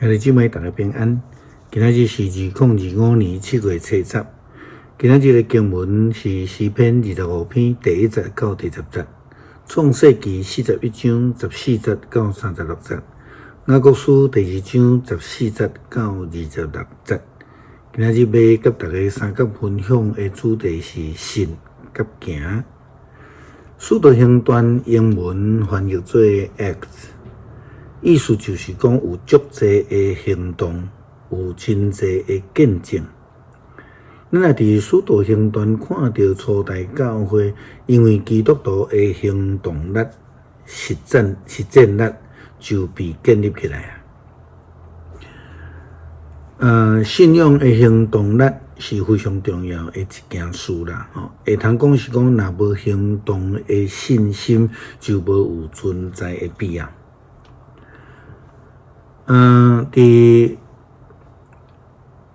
兄弟姊妹，大家平安。今仔日是2025年7月7日。今仔日的經文是詩篇25篇第1節到第10節，創世記41章14節到36節，雅各書第2章14節到26節。今仔日欲佮大家相佮分享的主題是信佮行。使徒行傳英文翻譯做 Acts。意思就是講有足濟的行動，有真濟的見證。咱若佇使徒行傳看著初代教會，因為基督徒的行動力、實踐力就被建立起來啊。信仰的行動力是非常重要的一件事啦。吼，會通講是講，若無行動的信心，就無有存在的必要。佇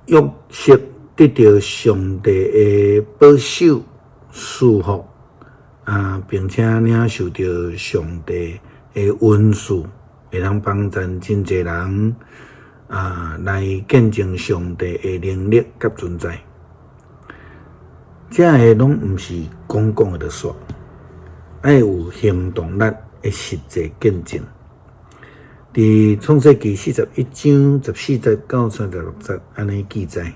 約瑟得著上帝的保守賜福，啊，並且領受著上帝的恩賜，會當幫贊真濟人啊來見證上帝的能力佮存在。這个攏毋是講講的就煞，愛有行動力的實際見證。佇創世記41章14節到36節，按呢記載：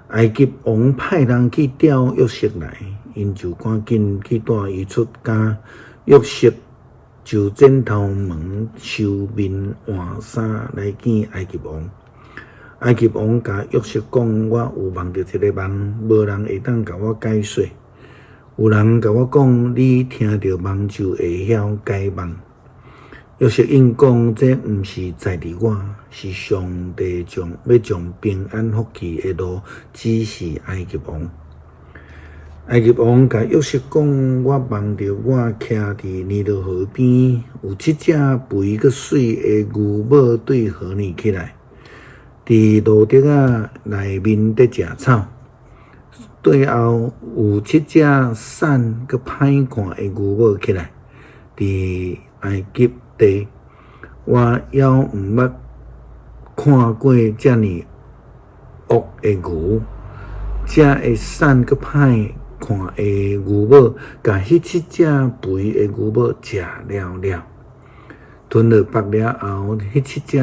埃及王派人去調約瑟來，𪜶就趕緊去帶伊出監。約瑟就剪頭毛、修面、換衫來見埃及王。埃及王共約瑟講：我有夢著一个夢，無人會當共我解說。有人共我講，你聽著夢就會曉解夢。約瑟應講：這毋是在佇我，是上帝將欲將平安福氣的路指示埃及王。埃及王共約瑟講：我夢著我徛佇尼羅河邊，有七隻肥閣媠的牛母對河裡起來，佇路竹仔內面佇食草。對後有七隻瘦閣歹看的牛母起來，佇埃及地，我猶毋捌看過遮爾惡的牛，這个瘦閣歹看的牛母，共彼七隻肥的牛母食了了，吞落腹了後，彼七隻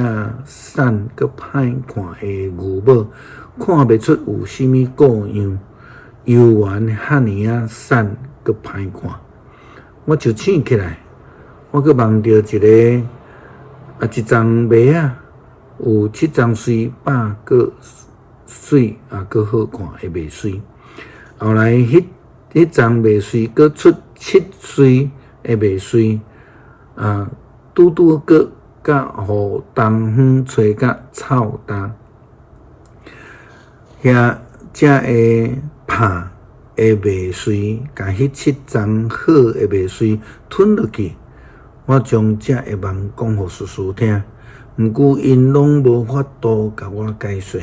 瘦閣歹看的牛母，看袂出有啥物過樣，猶原遐爾仔瘦閣歹看。我就醒起來。我閣夢著一个啊，一叢麥仔，有七叢穗飽閣媠啊，閣好看的麥穗。後來，彼彼叢麥穗閣出七穗的麥穗，啊，拄拄閣佮予東風吹甲臭焦。遐才會拍的麥穗，共彼七叢好的麥穗吞落去。我將這个夢講予術士聽，毋過𪜶攏無法度共我解說。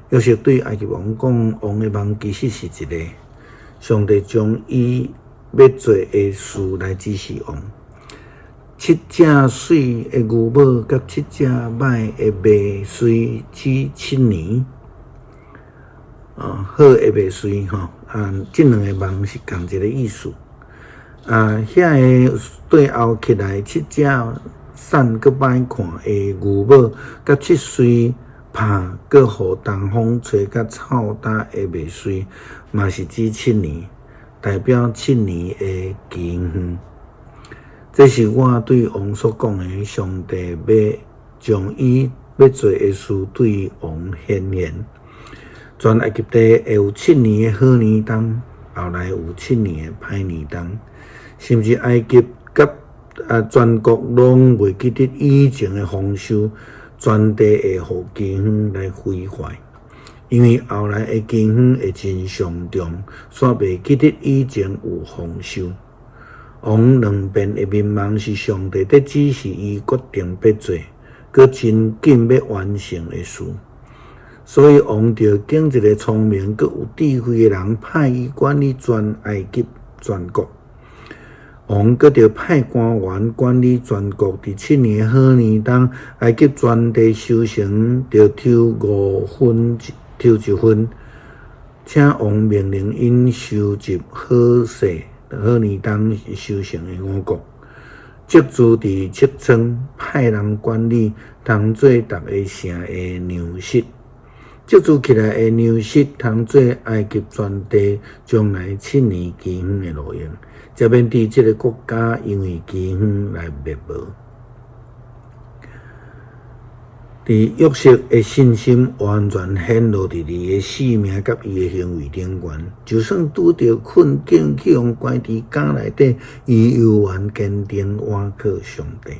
約瑟對埃及王講，王的夢其實是一个，上帝將伊欲做的事來指示王。七隻媠的牛母佮七隻歹的麥穗指七年，啊，好的麥穗吼，啊，這兩个夢是仝一个意思。啊，遐个對後起來七隻瘦閣歹看的牛母，佮七穗拍閣予東風吹甲臭焦的麥穗，嘛是指七年，代表七年的饑荒。這是我對王所講的，上帝欲將伊欲做的事對王顯現。全埃及地會有七年的好年冬，後來有七年的歹年冬。甚至埃及佮啊全國攏袂記得以前的豐收，全地會予饑荒來毀壞，因為後來的饑荒會真傷重，煞袂記得以前有豐收。王兩遍的眠夢是上帝佇指示伊決定欲做，閣真緊欲完成的事，所以王就揀一个聰明閣有智慧的人，派伊管理全埃及全國。王閣著派官員管理全國。佇七年的好年冬，埃及全地收成著抽五分，抽一分。請王命令𪜶收集好勢好年冬收成的五穀，積贮佇粟倉，派人管理，通做逐个城的糧食。積贮起來的糧食，通做埃及全地將來七年饑荒的路用，才免致這个國家因為饑荒來滅亡。佇約瑟的信心完全顯露佇伊的性命佮伊的行為頂懸，就算拄著困境去予關佇監內底，伊猶原堅定倚靠上帝。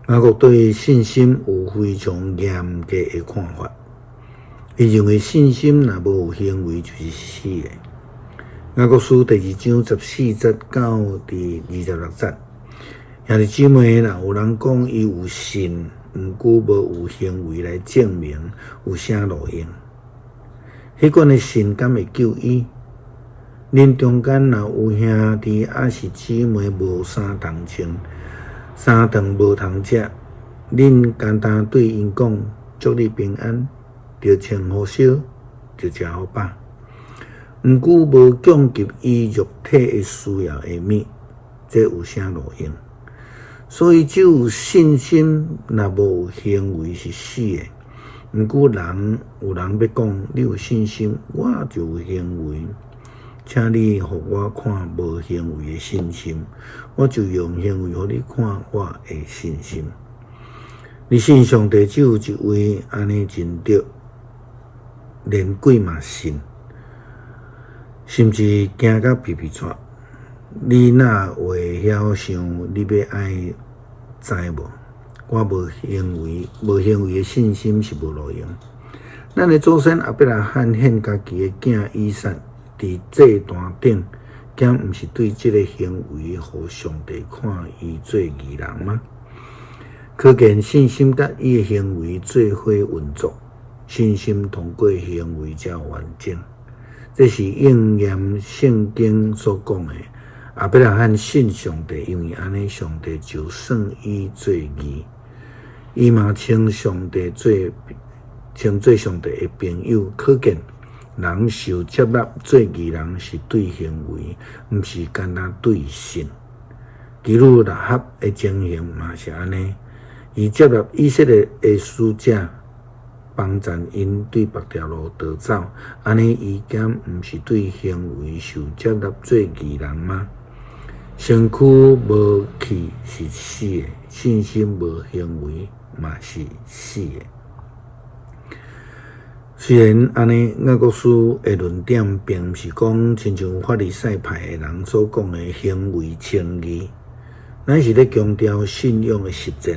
雅各對信心有非常嚴格的看法，伊認為信心若無有行為就是死的。雅各書第二章14節到第26節，兄弟姊妹，若有人講伊有信，毋過無有行為來證明，有啥路用？彼款的信敢會救伊？恁中間若有兄弟抑是姊妹無衫通穿，三頓無通食，恁干焦對𪜶講祝你平安，著穿予燒，著食予飽，毋過無供給伊肉體的需要的物，這有啥路用？所以只有信心，若無有行為是死的。毋過人有人欲講，你有信心，我就有行為，請你予我看無行為的信心，我就用行為予你看我的信心。你信上帝只有一位，按呢真著，連鬼嘛信，甚至驚甲皮皮掣。你若會曉想，你欲愛知無？我無行為，無行為的信心是無路用。咱的祖先亞伯拉罕獻家己的囝以撒佇祭壇頂，敢毋是對這个行為予上帝看伊做義人嗎？可見信心佮伊的行為做伙運作，信心通過行為才有完整。這是應驗聖經所講的。亞伯拉罕信上帝，因為按呢，上帝就算伊做義，伊嘛稱上帝做稱做上帝的朋友。可見人受接納做義人是對行為，毋是干焦對信。妓女喇合的情形嘛是按呢，伊接納以色列的使者幫贊𪜶對別條路逃走，按呢伊敢毋是對行為受接納做義人嗎？身軀無氣是死的，信心無行為嘛是死的。雖然按呢，雅各書的論點並毋是講親像法利賽派的人所講的行為稱義，乃是咧強調信仰的實踐。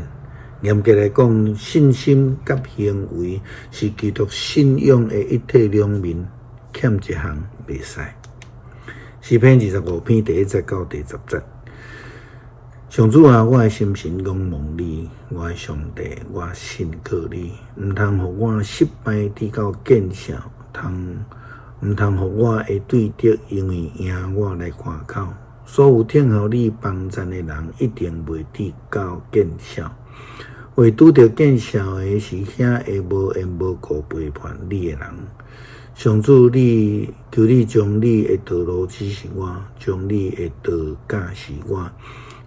嚴格來講，信心佮行為是基督信仰的一體兩面，欠一項袂使。詩篇25篇第1節到第10節。上主啊，我的心神仰望你，我的上帝，我信靠你，毋通予我失敗致到見笑，通毋通予我的對敵因為贏我來誇口。所有等候你幫贊的人，一定袂致到見笑。會拄著見笑的是遐个無緣無故背叛你的人。上主，你求你將你的道路指示我，將你的道教示我。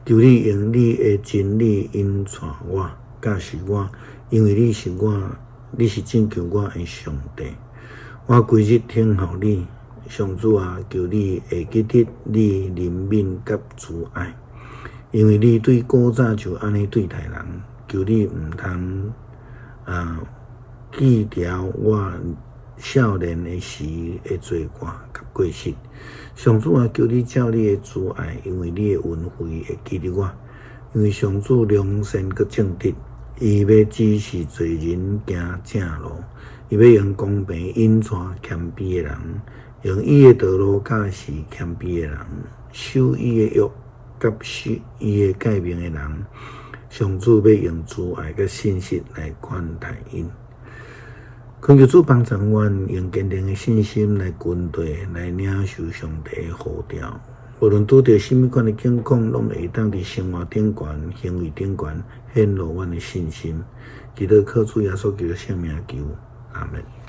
求你用你的真理引帶我，教示我，因為你是我，你是拯救我的上帝。我規日等候你，上主啊，求你會記得你憐憫佮慈愛，因為你對古早就按呢對待人。求你毋通啊記牢我少年的時的罪過佮過失。上主啊，求你照你的慈愛，因為你的恩惠會記得我。因為上主良善閣正直，伊欲指示罪人行正路，伊欲用公平引帶謙卑的人，用伊的道路教示謙卑的人，守伊的約佮守伊的誡命的人。上主欲用慈愛佮信實來款待𪜶。懇求主幫助阮，用堅定的信心來跟隨，來領受上帝的呼召。無論拄著啥物款的境況，攏會當佇生活頂懸、行為頂懸顯露阮的信心。祈禱靠主耶穌基督聖名求，阿門。